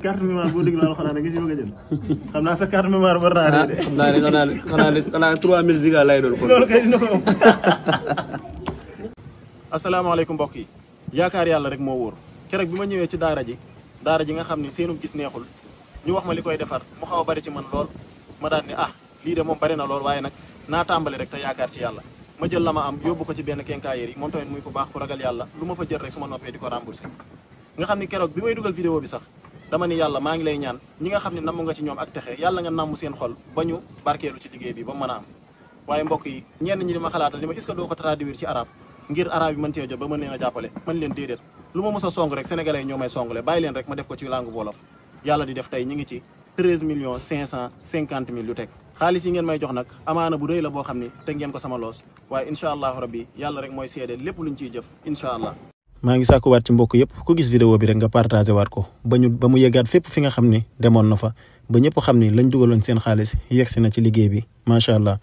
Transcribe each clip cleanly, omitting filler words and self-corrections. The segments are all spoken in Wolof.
carte mémoire boo déglu alxuraan nga si bëgg a jël xam naa sa carte mémoire war naa de. xam naa ne 3000 giga lay doon kon. loolu kay dina ko am. asalaamaaleykum mbokk yi yaakaar yàlla rek moo wóor keroog bi ma ñëwee ci daara ji nga xam ni seenu gis neexul ñu wax ma li koy defar mu xaw a bari ci man lool ma daan ni lii de moom bari na lool waaye nag naa tàmbali rek te yaakaar ci yàlla ma jël la ma am yóbbu ko ci benn quincaillerie yi moom tamit muy ko baax ku ragal yàlla lu ma fa jël rek su ma noppee di ko remboursé nga xam ni keroog bi may dugal vidéo bi sax dama ni yàlla maa ngi lay ñaan ñi nga xam ne namm nga ci ñoom ak texe yàlla nga namm seen xol ba ñu barkeelu ci liggéey bi ba mën a am waaye mbokk yi ñenn ñi di ma xalaatal ni ma est-ce que doo ko traduire ci arabe ngir arabe yi mën cee jot ba mën leen a jàppale mën leen déedéet lu ma mos a song rek sénégalais yi ñoo may songale bàyyi leen rek ma def ko ci langue wolof yàlla di def tey ñi ngi ci 13,550,000 yu teg xaalis yi ngeen may jox nag amaana bu rëy la boo xam ni teg ngeen ko sama loos waaye incha allahu rabbi yàlla rek mooy seede lépp luñ ciy jëf incha allah. maa ngi sàkkuwaat ci mbokk yëpp ku gis vidéo bi rek nga partagé waat ko ba mu yeggaat fépp fi nga xam ni demoon na fa ba ñëpp xam ni lañ dugaloon seen xaalis yegsi na ci liggéey bi macha allah.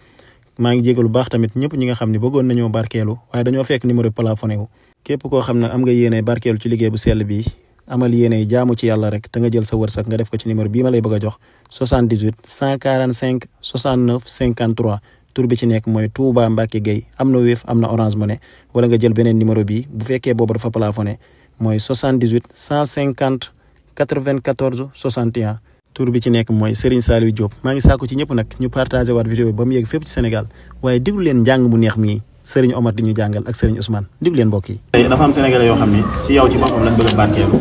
maa ngi jégalu baax tamit ñëpp ñi nga xam ne bëggoon nañoo barkeelu waaye dañoo fekk numéro plafonné wu képp koo xam ne am nga yéene barkeelu ci liggéey bu sell bii amal yéene jaamu ci yàlla rek te nga jël sa wërsëg nga def ko ci numéro bii ma lay bëgg a jox 78 145 69 53 tur bi ci nekk mooy Touba Mbacke Gueye am na Wave am na Orange Money wala nga jël beneen numéro bii bu fekkee boobu dafa plafonné mooy 78 150 94 61 tur bi ci nekk mooy Serigne Saliou Diop maa ngi sàkku ci ñëpp nag ñu partagé waat vidéo bi ba mu yegg fépp ci Sénégal waaye déglu leen njàng mu neex mii Serigne Omar di ñu jàngal ak Serigne Ousmane déglu leen mbokk yi. dafa am sénégalais yoo xam ni ci yow ci boppam lañ bëgg a barkeelu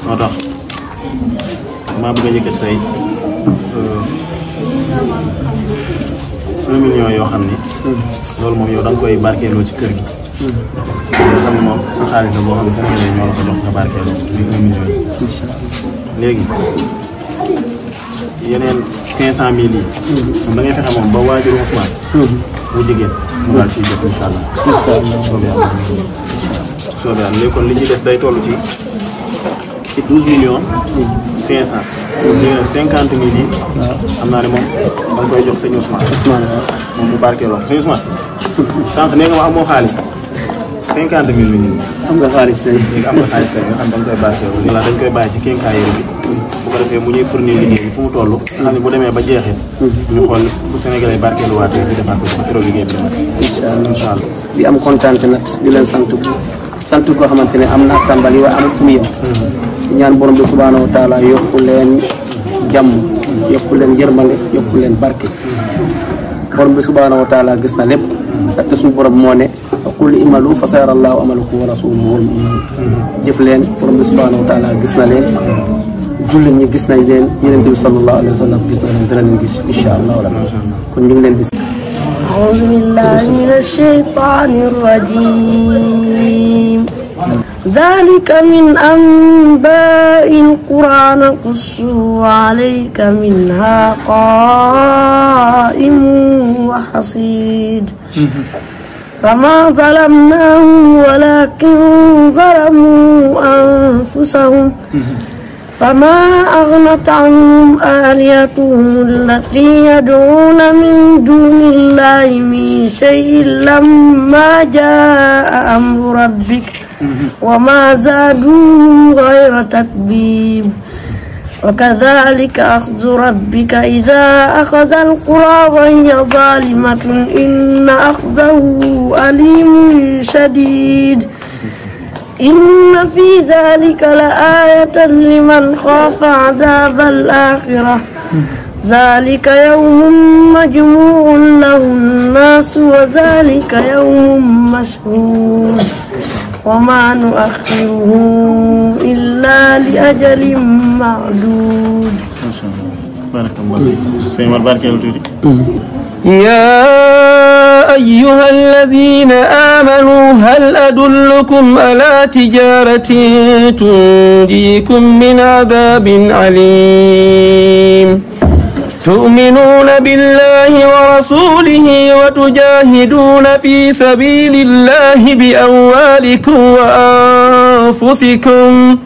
moo tax maa bëgg a yëkkat tey 1 million yoo xam ni loolu moom yow da nga koy barkeeloo ci kër gi. nga xam ne moom sa xaalis la boo xam ne sénégalais ñoo la ko jox nga barkeeloo muy 1 million yi. léegi. yeneen 500,000 yi. moom da ngay fexe moom ba waajur Ousmane. bu jigéen mu daal ciy jot incha allah. soobee yàlla léegi kon li ci des day toll ci 12,500,000. léegi 50,000 yi. xam naa ne moom da nga koy jox sëñ Ousmane. moom mu barkeeloo sëñ Ousmane. sànq nee nga ma amoo xaalis. 50,000 mi nii. am nga xaalis tey. léegi am nga xaalis tey nga xam dañ koy barkeeloo. voilà dañ koy bàyyi ci quincaillerie bi. bu ko defee mu ñuy fournir liggéey bi fu mu toll. nga xam ne bu demee ba jeexee. ñu xool bu Sénégalais barkeelu waatee di defaat ko ci keroog liggéey bi defaat. incha allah di am kontaan nag di leen sant koo xamante ne am na tàmbali waaye amul fu mu yem. ñaan borom bi subhaanahu wa taala yokku leen jàmm yokku leen yërmande yokku leen barke. borom bi subhaanahu wa taala gis na lépp. te suñu borom moo ne qul imalu fa sayara allahu amalakum wa rasuluhu wal mu'minun jëf leen borom bi subhaanahu wa taala gis na leen. jullit ñi gis nañ leen Yonent bi sallallahu alayhi wa sallam gis na leen dana leen gis incha allah wala kon ñu ngi leen di. أعوذ بالله من الشيطان الرجيم ذلك من أنباء القرى نقصه عليك منها قائم وحصيد فما ظلمناهم ولكن ظلموا أنفسهم فما أغنت عنهم آلهتهم التي يدعون من دون الله من شيء لما جاء أمر ربك وما زادوهم غير تتبيب وكذلك أخذ ربك إذا أخذ القرى وهي ظالمة إن أخذه أليم شديد إن في ذلك لآية لمن خاف عذاب الآخرة ذلك يوم مجموع له الناس وذلك يوم مشهود وما نؤخره إلا لأجل معدود. بارك الله فيك. بارك الله. يا أيها الذين آمنوا هل أدلكم على تجارة تنجيكم من عذاب عليم تؤمنون بالله ورسوله وتجاهدون في سبيل الله بأموالكم وأنفسكم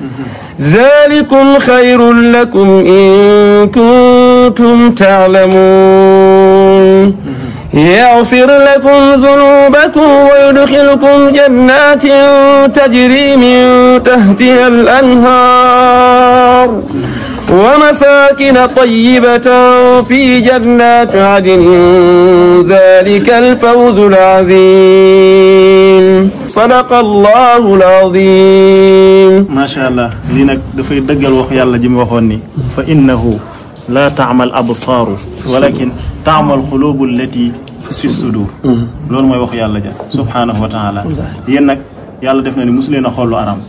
ذلكم خير لكم إن كنتم تعلمون يغفر لكم ذنوبكم ويدخلكم جنات تجري من تحتها الأنهار ومساكن طيبة في جنات عدن ذلك الفوز العظيم صدق الله العظيم. macha allah lii nag dafay dëggal wax yàlla ji mu waxoon ni fa innahu la taamal absaaru walakin taamal qulubu allati fi sudur. loolu mooy wax yàlla ja subhanahu wa taala. yéen nag yàlla def na ni mosu leen a xool lu aram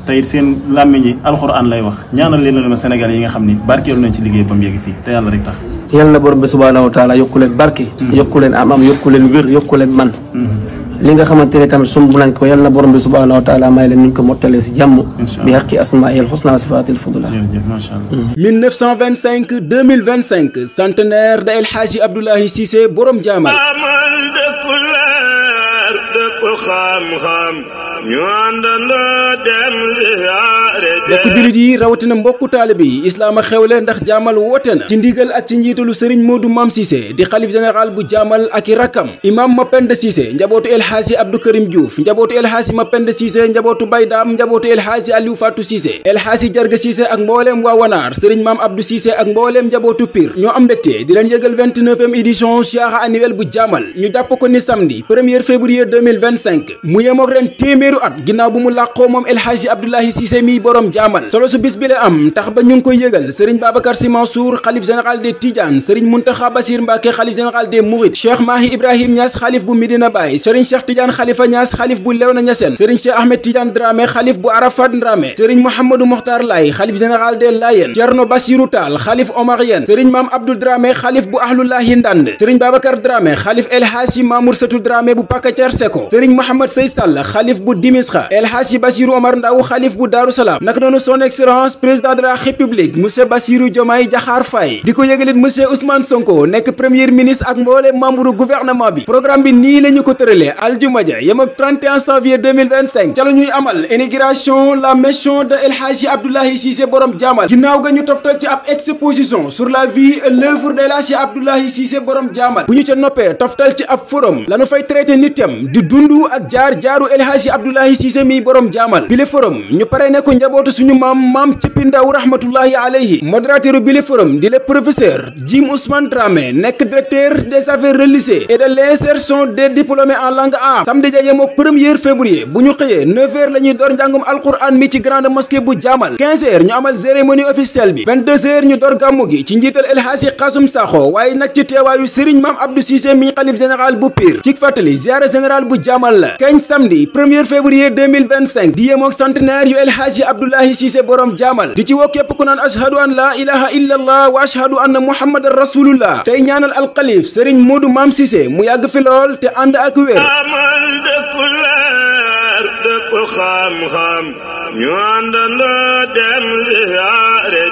tey seen làmmiñ yi alxuraan lay wax ñaanal leen ma Sénégal yi nga xam ni barkeelu nañ ci liggéey ba mu yegg fii te yàlla rek tax. yal na borom bi subhaanahu wa taala yokku leen barke. yokku leen am yokku leen wér yokku leen man. li nga xamante ne tamit sumb nañ ko yal na borom bi subhaanahu wa taala may leen ñu ko mottalee si jàmm. bi haqqi asmaa'il husna wa sifaatil fudula. jërëjëf macha allah. 1925 2025 centenaire de El Hadji Abdoulaye Cissé borom jaamal. mbokku jullit yi rawatina mbokku taalibe yi islaam a xewle ndax jaamal woote na ci ndigal ak ci njiitalu sëriñ Modou Mame Cissé di xalif général bu jaamal ak i rakkam imam Mapenda Cissé njabootu El Hadji Abdou Karim Diouf njabootu El Hadji Mapenda Cissé njabootu Baydaam njabootu El Hadji Aliou Fatou Cissé El Hadji Jarga Cissé ak mbooleem waa Wanaar sëriñ Mame Abdou Cissé ak mbooleem njabootu Pire ñoo am mbégte di leen yëgal 29e édition siyaara annuelle bu jaamal ñu jàpp ko ni samedi 1er février 2025 mu yemook ren téeméeru at ginnaaw bu mu làqoo moom El Hadji Abdoulaye Cissé mi borom jaamal solo su bis bi la am tax ba ñu ngi koy yëgal sëriñ Babacar Sy Mansour xalif général des Tidianes sëriñ Mountakha Bassir Mbacké xalif général des Mourides Cheikh Mahi Ibrahim Niass xalif bu Medina Baye sëriñ Cheikh Tidiane Khalifa Niass xalif bu Léona Niassène sëriñ Cheikh Ahmed Tidiane Dramé xalif bu Arafat Dramé sëriñ Mouhamadou Mokhtar Laye xalif général des Layènes Thierno Bassirou Tall xalif Omarien sëriñ Mame Abdou Dramé xalif bu Ahlullahi Ndande sëriñ Babacar Dramé xalif El Hadji Mamour Satou Dramé bu Pakacar Seko sëriñ Mouhamad Sey Sall xalif bu Dimisra El Hadji Bassirou Omar Ndaw xalif bu Darou Salam naka noonu son excellence président de la république monsieur Bassirou Diomaye Diakhar Faye di ko yëgalit monsieur Ousmane Sonko nekk premier ministre ak mboole membre gouvernement bi programme bi nii la ñu ko tëralee aljuma ja yem ak 31 janvier 2025 ca la ñuy amal inauguration la maison de El Hadji Abdoulaye Cissé borom jaamal ginnaaw ga ñu toftal ci ab exposition sur la vie et l'œuvre de El Hadji Abdoulaye Cissé borom jaamal bu ñu ca noppee toftal ci ab forum lanu fay traité nitam di dundu ak jaar-jaaru El Hadji Abdoulaye Cissé mi borom jaamal bile forum ñu pare ne ko njabootu suñu maam Cippi Ndaw rahmatullahi alayhi modérateur bile forum di le professeur Jim Ousmane Dramé nekk directeur des affaires religieuses et de l'insertion des diplômés en langue arabe samedi ja yemoo 1er février bu ñu xëyee 9h la ñuy door njàngum alquran mi ci grande mosquée bu jaamal 15h ñu amal cérémonie officielle bi 22h ñu door gàmmu gi ci njiital El Hadji Kasum Sakho waaye nag ci teewaayu Serigne Mame Abdou Cissé mi xalif général bu Pire ci fàttali ziara général bu jaamal la kañ samedi 1er février 2025 di yemook centenaire yu El Hadji Abdoulaye Cissé borom jaamal di ci woo képp ku naan ashhadu an la ilaha illa allah wa ashhadu anna muhammadan rasulullah tey ñaanal alxalif Serigne Modou Mame Cissé mu yàgg fi lool te ànd ak wér xam-xam ñu àndandoo dem ziyaare